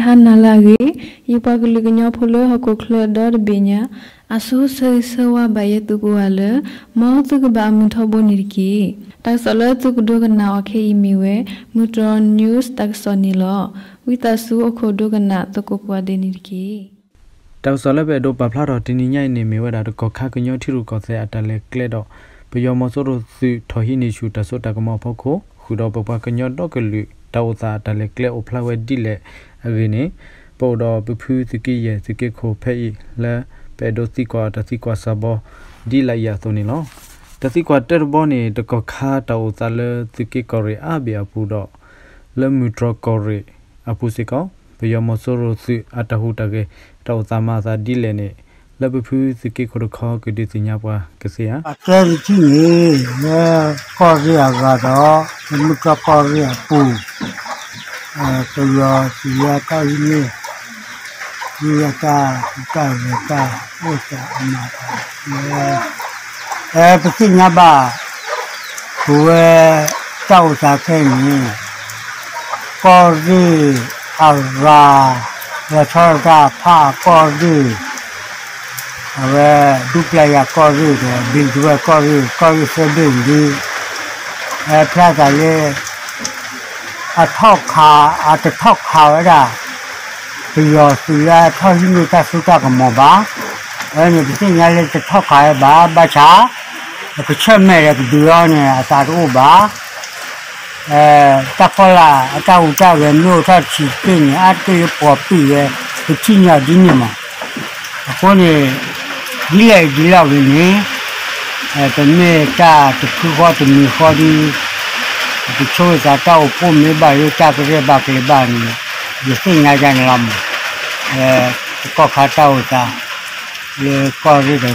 ဟါနၤလၢအဂ့ၤ, ယပှၤကလုာ်ကညီဖိလၢဟီၣ်ခိၣ်ချၢဒီတဘ့ၣ်ညါ, အဆိဆၢဂ့ၤဆၢဝါဘၣ်ယဲသုကိးဂၤလၢ မ်သုကဘၣ်အမုာ်ထီဘိန့ၣ်တက့ၢ်. တၢ်ကစီၣ်လၢသုကဒိကနၣ်အီၤခဲအံၤမ့ၢ်ဝဲ မုၢ်တြီၢ် news တၢ်ကစီၣ်န့ၣ်လီၤ. ဝံသးစူၤအိၣ်ခိးဒိကနၣ်သကိးကိးဂၤဒဲးန့ၣ်တက့ၢ်. တၢ်ကစီၣ်လၢပအဲၣ်ဒိးပာ်ဖျါထီၣ်တနံၤညါအံၤန့ၣ် မ့ၢ်ဝဲဒၣ်တကီၢ်ခါကညီထံရူၢ်ကီၢ်သဲးအတၢ်လဲၤကျဲဒီး ပယီၤမီၤစိရိၤသုးထီၣ်ဟံးန့ၢ်ဆူၣ်တၢ်စိတၢ်ကမီၤအဖီခိၣ် ဃုာ်ဒီးပပှၤကညီဒီကလုာ်တၢ်အိၣ်သးအတၢ်လဲၤကျဲအိၣ်ဖျါဝဲဒ်လဲၣ်အဂ့ၢ်န့ၣ်, ပအိၣ်ဒီးပဖုသုးက့ယဲၢ်သုးက့ခိၣ်ဖဲအံၤလၢ ပအဲၣ်ဒိးသံကွၢ်အီၤတၢ်သံကွၢ်စ့ၢ်ကီး ဒ်လာ်အံၤအသိးန့ၣ်လီၤ. တၢ်သံကွၢ်တၢတဘီန့ၣ် တကီၢ်ခါတၢ်အိၣ်သးလၢသုးက့ကီၢ်ရ့ၣ်အါဘ့ၣ်အပူၤဒီး လၢမုၢ်တြီၢ်ကီၢ်ရ့ၣ်အပူၤစ့ၢ်ကီး ပယီၤမီၤစိရိၤသုးအတၢ်ဟူးတၢ်ဂဲၤ တၢ်အိၣ်သးမၤအသးဒ်လဲၣ်န့ၣ် လၢပဖုသုးက့ခိၣ်တခီကဒုးသ့ၣ်ညါပှၤကသ့ဧါ. အကဲတထံၣ်န့ၣ် လၢကီၢ်ရ့ၣ်အဂၤဒီး လၢမုၢ်တြီၢ်ကီၢ်ရ့ၣ်အပူၤ ပယီၤသုးလၢအတၢ်ဟံးန့ၢ် ဒ်အတၢ်ဟူးတၢ်ဂဲၤတၢ်အိၣ်သးအမၤသးလၢ ပသ့ၣ်ညါဘၣ် ပဝဲတၢ်အိၣ်သးခဲအံၤန့ၣ် ကီၢ်ရ့ၣ်အဂၤ လီၤဆီဒၣ်တၢ်ဖးအကီၢ်ရ့ၣ် အဝဲ ဒူပျဲယၤကီၢ်ရ့ၣ်ဒီး ဘျံးတဝဲၢ်ကီၢ်ရ့ၣ် ကီၢ်ရ့ၣ်သၢဘ့ၣ်န့ၣ် ဖျါသးလၢ အထီၣ်ခး အတထီၣ်ခးဝဲဒၣ် ပယီၤသုးလၢအထီၣ်ဟံးန့ၢ်တၢ်စိတၢ်ကမီၤဘၣ်. အဝဲန့ၣ် ပသ့ၣ်ညါလၢတထီၣ်ခးဝဲဘၣ် ဘၣ်ဆၣ် ကဆၢၣ်မဲာ်ဒီးကဒုးအီၤန့ၣ် အသးတအိၣ်ဘၣ်. တၢ်ဖီလာ်အတၢ်ဟူးတၢ်ဂဲၤမ့ၢ်အိၣ်ထီၣ်တဆံးတက့ၢ်န့ၣ် အါတက့ၢ်လၢပှၤပံာ်ဝဲ ပထံၣ်ညီဒ်န့ၣ်မး. အဃိန့ၣ် ဒ်လဲၣ်ဒ်လဲၣ်ဂ့ၤန့ၣ် ပမ့ၢ်တၢ်တဖုဃီတမံၤဃီဒီး ပဆိၣ်ဂ့ၤသးတၢ်အိၣ်ဖှိၣ်မ့ၢ်ဘၣ်လၢတၢ်ကရဲၣ်ဘၣ်ကလဲၤဘၣ်န့ၣ် ယသ့ၣ်ညါဒ်န့ၣ်လီၤမး. ကီၢ်ခါတၢ်အိၣ်သး လၢကီၢ်ရ့ၣ်ဒီးသုး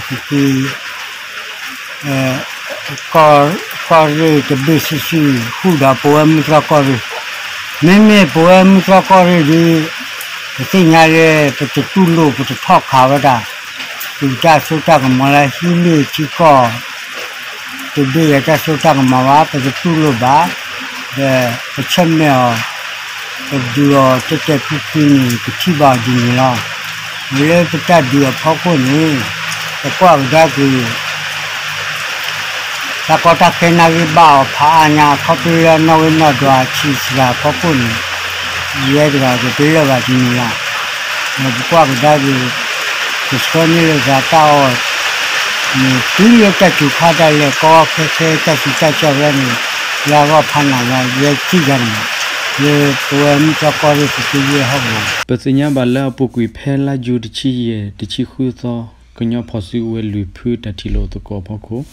က့ ကီၢ်ရ့ၣ်တဘ့ၣ်ဆံးဆံး ဃုာ်ဒီးပဝဲမုၢ်တြီၢ်ကီၢ်ရ့ၣ်, မ့မ့ၢ်ပဝဲမုၢ်တြီၢ်ကီၢ်ရ့ၣ်ဒီး ပသ့ၣ်ညါလၢ ပတတူၢ်လိာ်ပတထီၣ်ခးဝဲဒၣ် သုးတၢ်စိတၢ်ကမီၤလၢဟံးန့ၢ်ထံကီၢ် တဘ့ၣ်ယဲတၢ်စိတၢ်ကမီၤဘၣ် ပတတူၢ်လိာ်ဘၣ်, ဒီးပဆၢၣ်မဲာ်အီၤ ပဒုးအီၤတဲာ်တဲာ်ဖျုးဖျုးန့ၣ် ပထံၣ်ဘၣ်အီၤဒ်န့ၣ်လီၤ. လၢပတၢ်ဒုးအဖီခိၣ်န့ၣ် ပကွၢ်ကဒါက့ၤ တၢ်ကီတၢ်ခဲနၢ်ဂ့ၢ်ဘၣ်အီၤဖးအါညါ ခီဖျိလၢအနီၣ်ဂံၢ်နီၣ်ဒွးအဆံးစှၤအဖီခိၣ်န့ၣ် ယဲတဂၤကတလၢာ်ဘၣ်ဒ်န့ၣ်လီၤ. ပကွၢ်ကဒါက့ၤ ကဆှၢန့ၢ်လိာ်သးတၢ်အီၣ်န့ၣ် တုၤလၢတၢ်စူၤခါတၢ်လဲၤကီခဲခဲတၢ်စံးတၢ်ကီဝဲန့ၣ် လၢအဂီၢ်ဖးနးညါ ယဲထံၣ်ယၤန့ၣ် လၢပဝဲမုၢ်တြီၢ်ကီၢ်ရ့ၣ်သုးက့ယဲၢ်ဟီၣ်ကဝီၤ ပသ့ၣ်ညါဘၣ်လၢအပူၤကွံာ်ဖဲလါယူၤတဆံယဲၢ် တဆံဃုသီ ကညီဖီၣ်စုကဝဲၤလွံၢ်ဖုတၢ်ထံၣ်လိာ်သကိးအဖီခိၣ်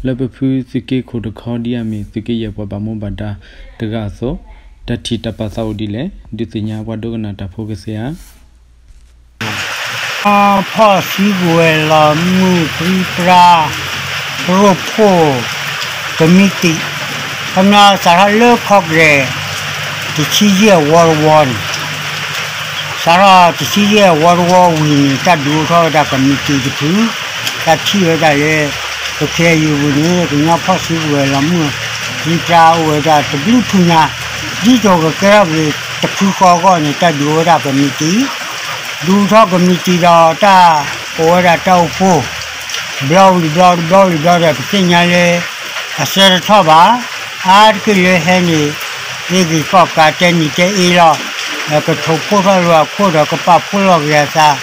လၢပဖုသုးက့ခိၣ်တခီဒ်အမ့ၢ် သုးက့ယဲၢ်ပှၤဘၣ်မူဘၣ်ဒါတဂၤအသိး တၢ်ထံၣ်တၢ်ပာ်သးအိၣ်ဒ်လဲၣ် ဒုးသ့ၣ်ညါပှၤဒိကနၣ်တၢ်ဖိကသ့ဧါ. ဖီၣ်စုကဝဲၤလီၤမုၢ်ပြံပြါ ရိဖှိၣ် ကမံးတံာ် ခီပညီစးထီၣ်လၢခီကရဲး တဆံယဲၢ်ဝီတဝီန့ၣ် စးထီၣ်တဆံယဲၢ်ဝီတဝီဝံၤန့ၣ် တၢ်ဒုးအိၣ်ထီၣ်ဝဲဒၣ်ကမံးတံာ်တဖု တၢ်ထံၣ်ဝဲဒၣ်လၢ ပခဲအံၤပူၤန့ၣ် ကညီဖီၣ်စုကဝဲၤလီၤမုၢ်ပြံပြါအိၣ်ဝဲဒၣ်တဘျုးဖုညါ ဒ်သိးကကဲထီၣ်က့ၤတဖုဃီအဂီၢ်န့ၣ် တၢ်ဒုးအိၣ်ဝဲဒၣ်ကမံးတံာ် ဒုးထီၣ်ကမံးတံာ်ဒီးတၢ်အိၣ်ဝဲဒၣ်တၢ်အိၣ်ဖှိၣ် ဘျီဝံၤဘျီ တဘျီဝံၤဘျီဒီး ပသ့ၣ်ညါလၢ အစဲတထီၣ်ဘၣ် အါတက့ၢ်လၢဟဲန့ၣ် အ့ၣ်ဂ့ၤကီၢ်ကးတဲနံၤတဲအ့လီၤ ကထိးဖှိၣ်ထီၣ်လိာ်အခိၣ်ဒီးကပာ်ဖှိၣ်လီၤက့ၤအသး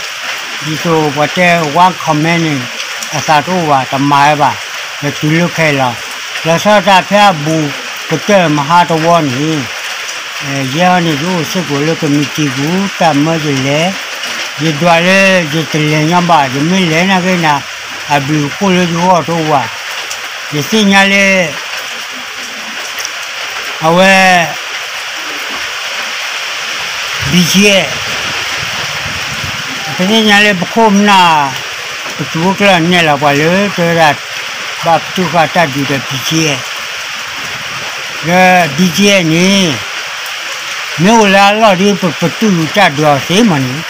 ဒ်သိးပှၤတဲ one command န့ၣ် အသးတအိၣ်ဘၣ် တမၤဝဲဘၣ် လၢတုၤလၢခဲအံၤလီၤ. လီၤဆီဒၣ်တၢ်ဖဲအဘူးကတၢၢ်မဟါတဝီန့ၣ် ယဲအံၤန့ၣ် ယအိၣ်စ့ၢ်ကီးလၢကမံးတံာ်ပူၤ တၢ်မၢယလဲၤ ယဒွးလၢယတလဲၤညီဘၣ် ယမ့ၢ်လဲၤနာ်က့န့ၣ် အဘျုးအဖှိၣ်လၢယဂီၢ်တအိၣ်ဘၣ်. ယသ့ၣ်ညါလၢ အဝဲ BGF ပသ့ၣ်ညါလၢပခိၣ်ပနၢ် ပတုၤအိၣ်ကျၢၢ်နဲၣ်လီၤပှၤလၢ တဲဝဲဒၣ် ဘၣ်ပတုာ်ဃာ်တၢ်ဒုးဒီး BGF ဒီး BGF န့ၣ် မ့ၢ်အိၣ်လၢအလီၢ်ဒီး ပပတုာ်တၢ်ဒုးအီၤသ့မးန့ၣ်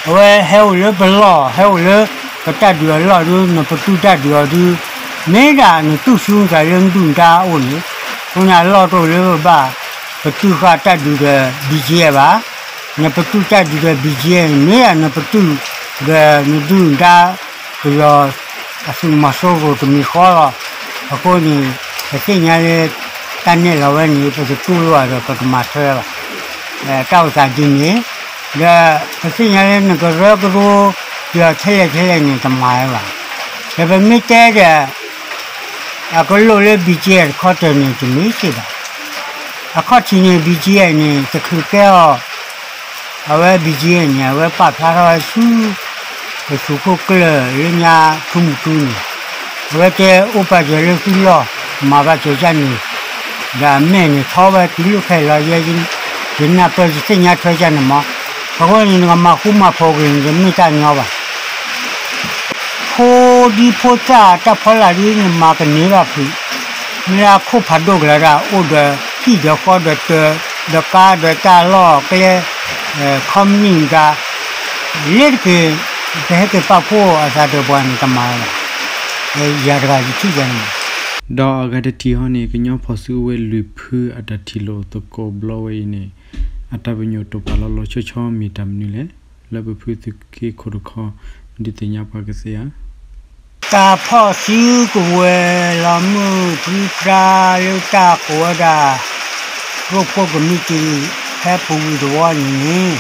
အဝဲဟဲအိၣ်လၢပလီၢ် ဟဲအိၣ်လၢပတၢ်ဒုးအလီၢ်ဒီး နပတုာ်တၢ်ဒုးအီၤဒီး မ့ၢ်ဒၣ်နတူၢ်ဆူနသးလၢမနုၤတၢ်အိၣ်န့ၣ် အဃိန့ၣ်အလီၢ်တအိၣ်လၢပဘၣ် ပတုာ်ဃာ်တၢ်ဒုးဒီး BGF ဘၣ်. နပတူၢ်တၢ်ဒုးဒီး ဘံၣ်ကၠံအံၤ မ့ၢ်ဒၣ်နပတူၢ်ဒီးနဒုၣ်နဒါ ပယီၤအသုးမီၤစိရိၤတမံၤဃီလီၤ. အဃိန့ၣ် ပသ့ၣ်ညါလၢ တၢ်နဲၣ်လီၤဝဲန့ၣ် ပတတူၢ်လိာ်အီၤဒီး ပကမၤထွဲဘၣ် တၢ်အိၣ်သးဒ်န့ၣ် ဒီးပသ့ၣ်ညါလၢနကရၢကရိ ပယီၤထဲလဲၣ်ထဲလဲၣ်န့ၣ် တမၤဝဲဘၣ်. ဒီးပမ့ၢ်တဲဒီး အကလိၣ်လၢ ဘံၣ်ကၠံအံၤ တခီတၢၤန့ၣ် တမ့ၢ်စ့ၢ်ဘၣ်. အခီၣ်ထံးန့ၣ် ဘံၣ်ကၠံအံၤန့ၣ် တချုးကဲအီၤ အဝဲ ဘံၣ်ကၠံအံၤန့ၣ် အဝဲပာ်ဖျါထီၣ်ဝဲဆူ ပသုးခိၣ်ကျၢၢ်လၢညါ ထူမုၢ်ထူန့ၣ် အဝဲတဲအိၣ်ပာ်စၢၤလၢသုလီၢ် မၤဘၣ်စၢၤကၢ်န့ၣ် ဒီးအမဲာ်န့ၣ်ထီဝဲတုၤလၢခဲလီၤယဲ ယနၢ်ပၢၢ်ယသ့ၣ်ညါထွဲကၢ်န့ၣ်မး. အဃိန့ၣ် နကမၤဃူမၤဖိးက့ၤန့ၣ် တမ့ၢ်တၢ်ညီဘၣ်. ဖိဒံဖိသၣ်တၢ်ဖီလာ်ဒ်နမၤကန့ၢ်ဘၣ်ဖုး, မ့ၢ်လၢခိၣ်ဖးဒိၣ်ကလၤဒၣ် အိၣ်ဒီးဟံၣ်ဒီးဃီဒီးတၢၤ ဒီးကါဒီးတၢ်လီၢ်ကျဲ ခီမနံၣ်မတၤ လ့တက့ၤ ပဟဲက့ၤပာ်ဖှိၣ်အသးဒီးပှၤန့ၣ် တမၤလၢၤဘၣ်. ယၤတဂၤယထံၣ်ယၤန့ၣ် ဒီးအဂၤတထံၣ်ဟီန့ၣ် ကညီဖီၣ်စုကဝဲၤလွံၢ်ဖုအတၢ်ထံၣ်လိာ်သကိးဘျီဝဲအံၤန့ၣ် အတၢ်ပညိၣ်တိာ်ပာ်လီၤလီၤဆီဆီမ့ၢ်တၢ်မနုၤလဲၣ်, လၢပဖုသုးက့ခိၣ်တခီ ဒုးသ့ၣ်ညါပှၤကသ့ဧါ. တၢ်ဖီၣ်စုကဝဲၤလီၤမုၢ်ပြံပြါလၢတၢ်ကိးဝဲဒၣ် ရိဖှိၣ်ကမံးတံာ် ဖဲပူၤကွံာ်တဝီန့ၣ်န့ၣ်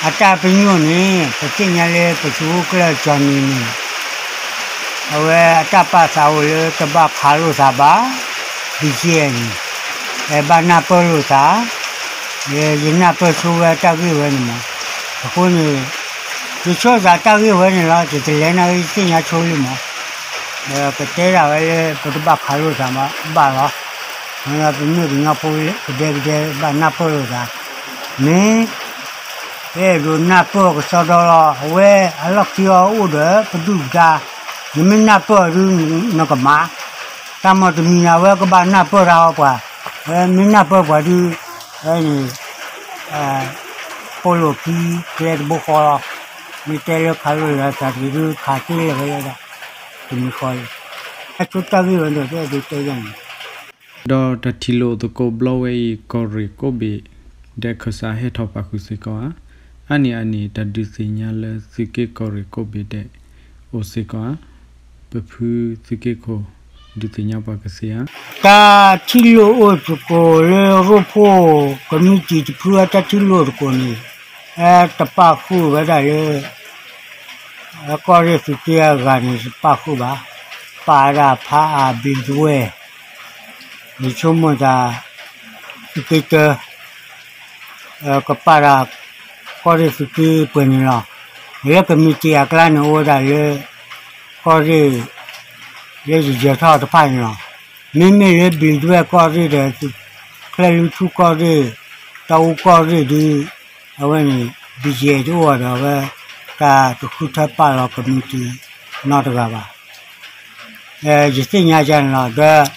အတၢ်ပညိၣ်န့ၣ် ပသ့ၣ်ညါလၢပသုးခိၣ်ကျၢၢ်ကၠီၣ်နံၤန့ၣ် အဝဲအတၢ်ပာ်သးအိၣ်လၢတဘၣ်ခးလိာ်သးဘၣ် ဘံၣ်ကၠံအံၤန့ၣ် ဘၣ်နၢ်ပၢၢ်လိာ်သး, ယနၢ်ပၢၢ်ဆိဝဲတၢ်ဂ့ၢ်ဝဲန့ၣ်မး. အဃိန့ၣ် ယဆိသးတၢ်ဂ့ၢ်ဝဲန့ၣ်လီၤ ယတလဲၤနၢ်ဂ့ၢ်သ့ၣ်ညါဆိလံမး. ဒီးကတဲဒၣ်ဝဲလၢပတဘၣ်ခးလိာ်သးဘၣ်လီၤ. ပမ့ၢ်ကညီဖိကဒဲကဒဲဘၣ်နၢ်ပၢၢ်လိာ်သး, မ့ၢ် အဲၣ်ဒိးနၢ်ပၢၢ်ကစီဒီလီၤ. အဝဲအလီၢ်ခံအီၤအိၣ်ဒီးပဒုၣ်ပဒါ, နမ့ၢ်နၢ်ပၢၢ်အီၤဒုး နကမၤ, တၢ်မီၢ်တမံၤန့ၣ် အဝဲကဘၣ်နၢ်ပၢၢ်တၢ်အီၤပှၤ, မ့ၢ်နၢ်ပၢၢ်ပှၤဒုး အဝဲန့ၣ် ပိာ်လိာ်ခံကျဲတဘိဃီလီၤ. မ့ၢ်တဲလၢခးလိာ်သးတဂ့ၤဒုး ခးသ့လၢၤဝဲဒၣ် တမံၤဃီလံ. အဆိတၢ်ဂ့ၢ်ဝဲန့ၣ် အဲၣ်ဒိးတဲယၤန့ၣ် ဒီးတၢ်ထံၣ်လိာ်သကိးဘျီဝဲအံၤ ကီၢ်ရ့ၣ်ကိးဘ့ၣ် ဒဲးခၢၣ်စးဟဲထီၣ်ပာ်ဃုာ်စ့ၢ်ကီးဧါ. အါန့ၢ်အန့ၣ် တၢ်ဒုးသ့ၣ်ညါလၢသုးက့ကီၢ်ရ့ၣ်ကိးဘ့ၣ်ဒဲး အိၣ်စ့ၢ်ကီးဧါ. ပဖုသုးက့ခိၣ် ဒုးသ့ၣ်ညါပှၤကသ့ဧါ. တၢ်ထံၣ်လိာ်အိၣ်သကိးလၢရိဖှိၣ်ကမံးတံာ်တဖုအတၢ်ထံၣ်လိာ်သကိးန့ၣ် ဟဲတပာ်ဃုာ်ဝဲဒၣ်လၢ ကီၢ်ရ့ၣ်သုးက့အဂၤန့ၣ် တပာ်ဃုာ်ဘၣ်, ပာ်ဒၣ်ဖးအါဘျံးတဝဲၢ်, ယဆိကမိၣ်သး သုးက့တၢ ကပာ်ဒၣ် ကီၢ်ရ့ၣ်သုးက့ပှဲၤန့ၣ်လီၤ. လၢကမံးတံာ်အကျါန့ၣ် အိၣ်ဝဲဒၣ်လၢ ကီၢ်ရ့ၣ် လၢယယဲၤထီၣ်တဖၣ်န့ၣ်လီၤ. မ့မ့ၢ်လၢဘျံးတဝဲၢ်ကီၢ်ရ့ၣ်ဒီး ချဲၣ်လွံၢ်ထူၣ်ကီၢ်ရ့ၣ် တၢ်အူကီၢ်ရ့ၣ်ဒုး အဝဲန့ၣ် ဘံၣ်ကၠံတအိၣ်ဒီး အဝဲတၢ်တဃုထၢပာ်လီၤကမံးတံာ်နီတဂၤဘၣ်. ယသ့ၣ်ညါယၤန့ၣ်လီၤ. ဒီး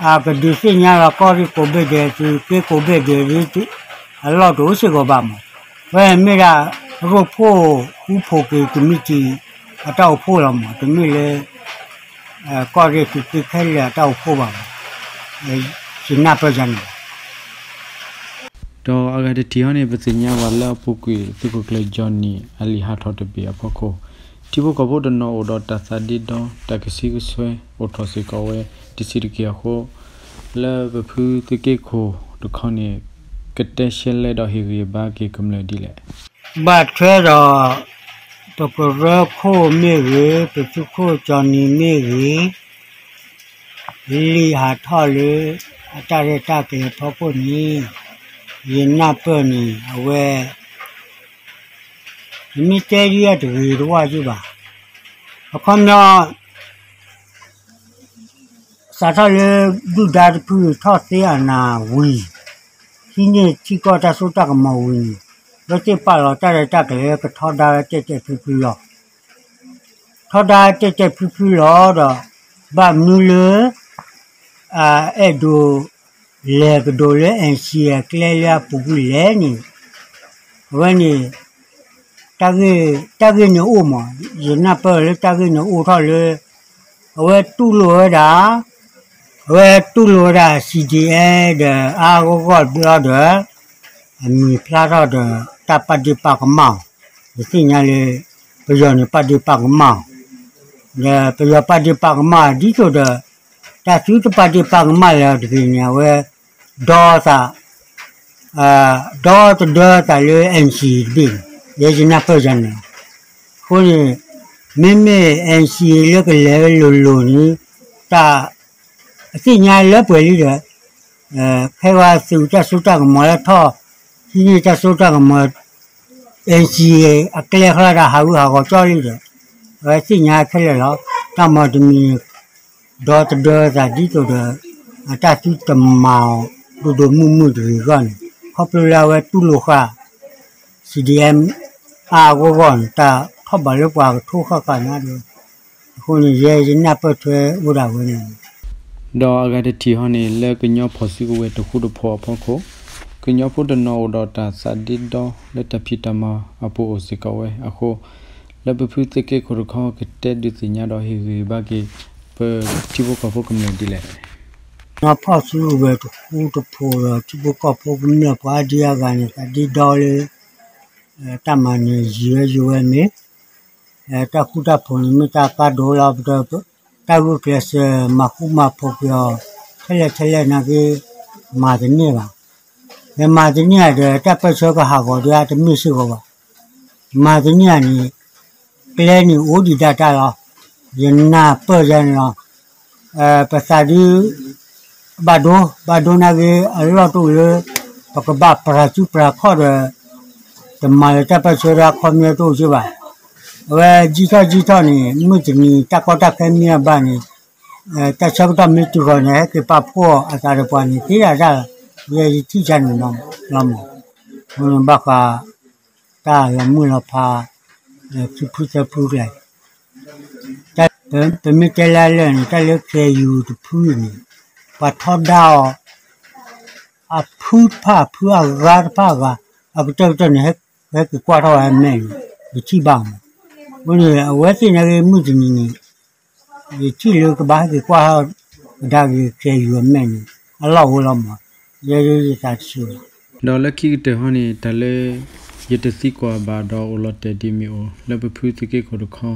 အကဒုးသ့ၣ်ညါလီၤကီၢ်ရ့ၣ်ကိးဘ့ၣ်ဒဲး သုးက့ကိးဘ့ၣ်ဒဲး အလီၢ်တအိၣ်စ့ၢ်ကီးဘၣ်မး. ဝဲမ့ၢ်ဒၣ် ရိဖှိၣ်ဃူဖိးက့ၤကမံးတံာ်အတၢ်အိၣ်ဖှိၣ်လီၤမး. တမ့ၢ်လၢ ကီၢ်ရ့ၣ်သုးက့ခဲလၢာ်အတၢ်အိၣ်ဖှိၣ်ဘၣ်မး. ယနၢ်ပၢၢ်ယၤန့ၣ် ဒီးအဂၤတထံၣ်ဟီန့ၣ် ပသ့ၣ်ညါဘၣ်လၢအပူၤကွံာ် သုးခိၣ်ကျၢၢ်ကၠီၣ်နံၣ် အလံာ်ဟးထီၣ်တဘ့ၣ်အဖီခိၣ် ထံဖိကီၢ်ဖိတနီၤအိၣ်ဒီးတၢ်သးဒ့ဒီ တၢ်ကဆံကဆွဲအိၣ်ထီၣ်စ့ၢ်ကီးဝဲ တဆံးတက့ၢ်အဃိ လၢပဖုသုးက့ခိၣ်တခီန့ၣ် ကတဲရှဲလဲဒီးဟ့ၣ်ဂံၢ်ဘါက့ၤကမျၢၢ်ဒ်လဲၣ်. ဘၣ်ထွဲဒီး ပကရၢခိၣ်မ့ၢ်ဂ့ၤ, ပသုးခိၣ်ကၠီၣ်နံၣ်မ့ၢ်ဂ့ၤ, လံာ်ဟးထီၣ်လၢ အတၢ်ရဲၣ်တၢ်ကျဲၤဖီခိၣ်န့ၣ် ယနၢ်ပၢၢ်န့ၣ် အဝဲ ယမ့ၢ်တဲဒ်အတဂ့ၤတဝၢ်ယုၢ်ဘၣ်. အခီပညီ စးထီၣ်လၢ ဒုၣ်ဒါတဖုထီၣ်သ့အနၢ်ဝံၤ, ဟံးန့ၢ်ထံကီၢ်တၢ်စိတၢ်ကမီၤဝံၤန့ၣ်, ဝဲသ့ၣ်ပာ်လီၤတၢ်ရဲၣ်တၢ်ကျဲၤလၢကထီဒါဝဲတဲာ်တဲာ်ဖျုဖျုလီၤ. ထီဒါတဲာ်တဲာ်ဖျုဖျုလီၤဒီး ဘၣ်မနုၤလၢ အအဲၣ်ဒိး လဲၤကဒိးလၢ NCA အကျဲလၢအပူၤကွံာ်လဲၣ်န့ၣ်, အဝဲန့ၣ် တၢ်ဂ့ၢ်န့ၣ်အိၣ်မး, ယနၢ်ပၢၢ်လၢတၢ်ဂ့ၢ်န့ၣ်အိၣ်ထီၣ်လၢ အဝဲတူၢ်လိာ်ဝဲဒၣ်, အဝဲတူၢ်လိာ်ဝဲဒၣ် CDM ဒီးအါအါဂီၢ်ဂီၢ်တဘျီဒီး အမံၤဖျါထီၣ်ဒီး တၢ်ပာ်ဒ့ၣ်ပာ်ကမၣ်အီၤ, ပသ့ၣ်ညါလၢ ပယီၤန့ၣ်ပာ်ဒ့ၣ်ပာ်ကမၣ်အီၤ, ဒီးပယီၤပာ်ဒ့ၣ်ပာ်ကမၣ်အီၤ ဒ်သိးဒီး တၢ်သုတပာ်ဒ့ၣ်ပာ်ကမၣ်လၢၤတဂ့ၤန့ၣ် အဝဲ ဒီသး ဒီတဒၢသးလၢ NCA တဘ့ၣ်န့ၣ် ယဲယနၢ်ပၢၢ်ယၤန့ၣ်လီၤ. အဃိန့ၣ် မ့မ့ၢ် NCA လၢကလဲၤဝဲလိၤလိၤန့ၣ် တၢ် အသ့ၣ်ညါလၢပှဲၤလံဒီး ခဲဝဲသုးတၢ်စိတၢ်ကမီၤလၢထီၣ် ဟံးန့ၢ်တၢ်စိတၢ်ကမီၤ NCA အကျဲဃီဒၣ်ဟးဂူာ်ဟးဂီၤကၠီလံဒီး အဝဲသ့ၣ်ညါခဲလၢာ်လီၤ. တၢ်မၤတမံၤန့ၣ် ဒီတဒၢသးဒ်သိးဒီး အတၢ်သုတမၤအီၤ ဒိၣ်ဒိၣ်မုၢ်မုၢ်တဂ့ၤအဂီၢ်န့ၣ် ခီဖျိလၢအဝဲတူၢ်လိာ်ဃာ် CDM အါအဂီၢ်ဂီၢ်န့ၣ် တၢ်ထီၣ်ဘးလၢပှၤကထိဃၣ်ဃၣ်န့ၣ်ဒီး အဃိန့ၣ် ယဲယနၢ်ပၢၢ်ထွဲအိၣ်ဒၣ်ဝဲန့ၣ် ဒီးအဂၤတထံၣ်ဟီန့ၣ် လၢကညီဖီၣ်စုကဝဲၤတဃူတဖိးအဖီခိၣ် ကညီဖိတနီၤအိၣ်ဒီးတၢ်သးဒ့ဒီလၢတၢ်ဖံးတၢ်မၤအပူၤအိၣ်စ့ၢ်ကီးဝဲအဃိ လၢပဖုသုးက့ခိၣ်တခီ ကတဲဒုးသ့ၣ်ညါဒီးဟ့ၣ်ဂံၢ်ဘါက့ၤ ပထံဖိကီၢ်ဖိကမျၢၢ်ဒ်လဲၣ်. ကညီဖီၣ်စုကဝဲၤတဃူတဖိးဒီးထံဖိကီၢ်ဖိကမျၢၢ်ပှၤအါဒံအါဂၤန့ၣ် သးဒ့ဒီလၢ တၢ်မၤန့ၣ်ယံာ်ဝဲယံာ်ဝဲမ့ၢ် တၢ်ဃူတၢ်ဖိးန့ၣ်မ့ၢ်တၢ်ကါဒိၣ်လီၤ. ပတ တၢ်ဂုာ်ကျဲးစၢးမၤဃူမၤဖိးက့ၤအီၤ ထဲလဲၣ်ထဲလဲၣ်နာ်က့ မၤတန့ၢ်ဘၣ်. မၤတန့ၢ်ဧါဒီး တၢ်ပၢၢ်ဆၢကဟးဂီၤဒီးတမ့ၢ်စ့ၢ်ကီးဘၣ်. မၤတန့ၢ်ဧါန့ၣ် ကျဲန့ၣ်အိၣ်ဒံးဒၣ်တၢ်လီၤ. ယနၢ်ပၢၢ်ယဲန့ၣ်လီၤ. ပသးဒု ဘၣ်ဒိ ဘၣ်ဒိနာ်က့ အလီၢ်တအိၣ်လၢ ပကဘၣ်ပြၤစုပြၤခီၣ်ဒီး တမၤလၢတၢ်ပၢၢ်ဆၢဒၣ်ခီမ့ၢ်တအိၣ်က့ဘၣ်. အဝဲကံထီၣ်ကံထီၣ်န့ၣ် မုၢ်တနံၤတၢ်ကီတၢ်ခဲမ့ၢ်အဘၣ်န့ၣ် တၢ်ဆၢကတီၢ်မ့ၢ်တုၤဃီၤန့ၣ် ဟဲက့ၤပာ်ဖှိၣ်အသးဒီးပှၤန့ၣ် သ့ဒၣ်တၢ်လီၤ. ယဲယထံၣ်ကန့ၣ်လီၤမး. အဃိန့ၣ်ဘၣ်ဃး တၢ်လီၤမုၢ်လီၤဖး ခံဖုသၢဖုကျဲ ပမ့ၢ်တဲလၢလၢာ်န့ၣ် တၢ်လၢ KNU တဖုန့ၣ် ပှၤထီဒါအီၤ အဖုတဖၣ်အဖု အဂၤတဖၣ်အဂၤ အကတၢၢ်ကတၢၢ်န့ၣ် ဟဲက့ၤကွၢ်ထီၣ်ဝဲအမဲာ်န့ၣ် ယထံၣ်ဘၣ်မး. အဃိန့ၣ် အဝဲသ့ၣ်နာ်က့မုၢ်တနံၤန့ၣ် ယထံၣ်လၢကဘၣ်ဟဲက့ၤကွၢ်ထီၣ်ကဒါက့ၤ KNU အမဲာ်န့ၣ် အလီၢ်အိၣ်လီၤမး. ယဲယသးတဆံးဘၣ်. ဒီးလၢခံကတၢၢ်ဟီန့ၣ် တၢ်လၢ ယတသံကွၢ်ဘၣ်ဒီးအိၣ်လီၤတဲာ်ဒ်မ့ၢ်အိၣ် လၢပဖုသုးက့ခိၣ်တခီ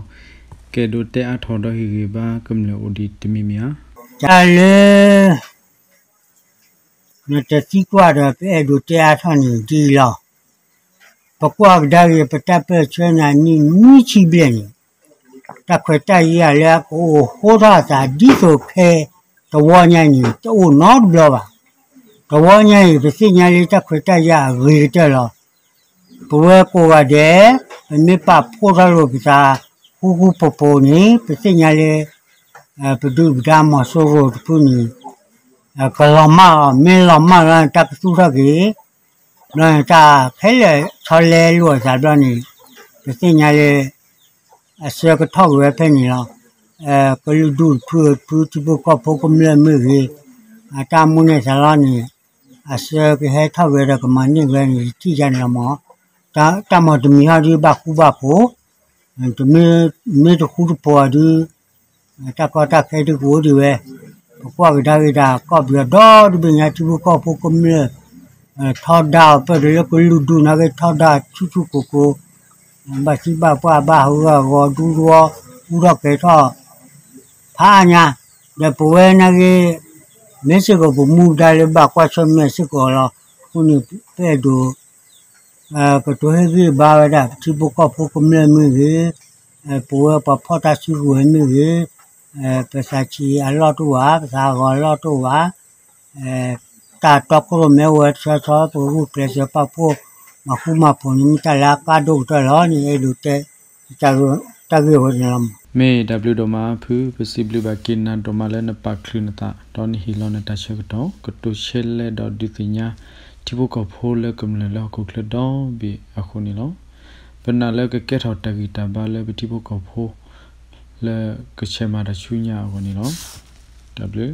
ကအဲၣ်ဒိးတဲအါထီၣ်ဒီးဟ့ၣ်ဂံၢ်ဘါကမျၢၢ်အိၣ်ဒံးတမံၤမ့ၢ်ဧါ. တၢ်လၢ နတသံကွၢ်ဒီးပအဲၣ်ဒိးတဲအါထီၣ်န့ၣ်ဒ်အံၤလီၤ. ပကွၢ်ကဒါက့ၤပတၢ်ပၢၢ်ဆၢနၤနံၣ်နွံဆံဘျဲၣ်န့ၣ် တၢ်ခွဲးတၢ်ယာ်လၢအကအိၣ်ဃိထီၣ်အသးဒ်သိးခဲ တဝီညါအံၤန့ၣ် တအိၣ်နီတဘျီဘၣ်. တဝီညါအံၤ ပသ့ၣ်ညါလၢတၢ်ခွဲးတၢ်ယာ်အဂ့ၤကတၢၢ်လီၤ. ပဝဲကိးဂၤဒဲး ပမ့ၢ်ပာ်ဖှိၣ်ထီၣ်လိာ်ပသး ဃူဃူဖိးဖိးန့ၣ် ပသ့ၣ်ညါလၢ ပဒုၣ်ပဒါမီၤစိရိၤတဖုန့ၣ် ကလီၤမၢ်လီၤ. မ့ၢ်လီၤမၢ်လီၤန့ၣ် တၢ်ကသူၣ်ထီၣ်က့ၤ ဘျီန့ၣ် တၢ်ခဲလၢာ်ဆီလဲလိာ်အသးဘျီန့ၣ် ပသ့ၣ်ညါလၢ အဆၢကထီၣ်က့ၤဝဲဖဲန့ၣ်လီၤ. ကလုာ်ဒူၣ်တဖုတဖု ထံဖိကီၢ်ဖိကမျၢၢ်မ့ၢ်ဂ့ၤ အတၢ်မိၣ်န့ၢ်သးလီၤန့ၣ် အဆၢကဟဲထီၣ်က့ၤဒီးကမၤန့ၢ်ဝဲန့ၣ် ယထံၣ်ယါန့ၣ်လီၤမး. တၢ်မၤတမံၤဟီဒုးဘၣ်ဃူဘၣ်ဖိး မ့ၢ်တဃူတဖိးအီၤဒုး တၢ်ကီတၢ်ခဲဒုးကအိၣ်ဒံးဝဲ. ပကွၢ်ကဒါက့ၤဒၣ်ကီၢ်ပယီၤဒီတဘ့ၣ်ညါ ထံဖိကီၢ်ဖိကမျၢၢ် ထီဒါအီၤပၢၢ်ဒီးလၢကလုာ်ဒူၣ်နာ်က့ထီဒါဆူၣ်ဆူၣ်ကိၢ်ကိၢ် ဘၣ်သံဘၣ်ပှၢ်ဘၣ်ဟးဂူာ်ဟးဂီၤဒူဒူအီၤ အူထီၣ်ကဲၤထီၣ် ဖးအါညါ ဒီးပဝဲနာ်က့ မ့ၢ်စ့ၢ်ကီးပမူဒါလၢဘၣ်ကွၢ်ဆၢၣ်မဲာ်စ့ၢ်ကီးလီၤ. အဃိန့ၣ် ပအဲၣ်ဒိး ကတိၤဟ့ၣ်ဂံၢ်ဘါဝဲဒၣ် ပထံဖိကီၢ်ဖိကမျၢၢ်မ့ၢ်ဂ့ၤ, ပဝဲပှၤဖီၣ်တၢ်စုကဝဲၤမ့ၢ်ဂ့ၤ, ပသးဆံးအလီၢ်တအိၣ်ဘၣ်, ပသးဂီၤအလီၢ်တအိၣ်ဘၣ်, တၢ်တီခိၣ်ရိၣ်မဲအိၣ်ဝဲတဆီဆီ ပဂုာ်ကျဲးစၢးပာ်ဖှိၣ် မၤဃူမၤဖိးန့ၣ် မ့ၢ်တၢ်လၢအကါဒိၣ်ကတၢၢ်လီၤန့ၣ် အဲၣ်ဒိးတဲ တၢ်ဂ့ၢ်ဝဲန့ၣ်လီၤ. မ့ၢ်တၢ်ဘျုးဒိၣ်မးဖု ပစံးဘျုးဘၣ်က့ၤနၤဒိၣ်မးလၢနပာ်ချုးနသး ဒီးနဟ့ၣ်လီၤနတၢ်ဆၢကတီၢ် ကတိၤရှဲလဲၣ်ဒီးဒုးသ့ၣ်ညါ ထံဖိကီၢ်ဖိလၢကမျၢၢ်လၢဟီၣ်ခိၣ်ချၢဒီဘ့ၣ်အဃိန့ၣ်လီၤ. ပနာ်လၢကကဲထီၣ်တၢ်ဂံၢ်တၢ်ဘါလၢပထံဖိကီၢ်ဖိ လၢကဆဲးမၤတၢ်ဆူညါအဂီၢ်န့ၣ်လီၤ. တၢ်ဘျုး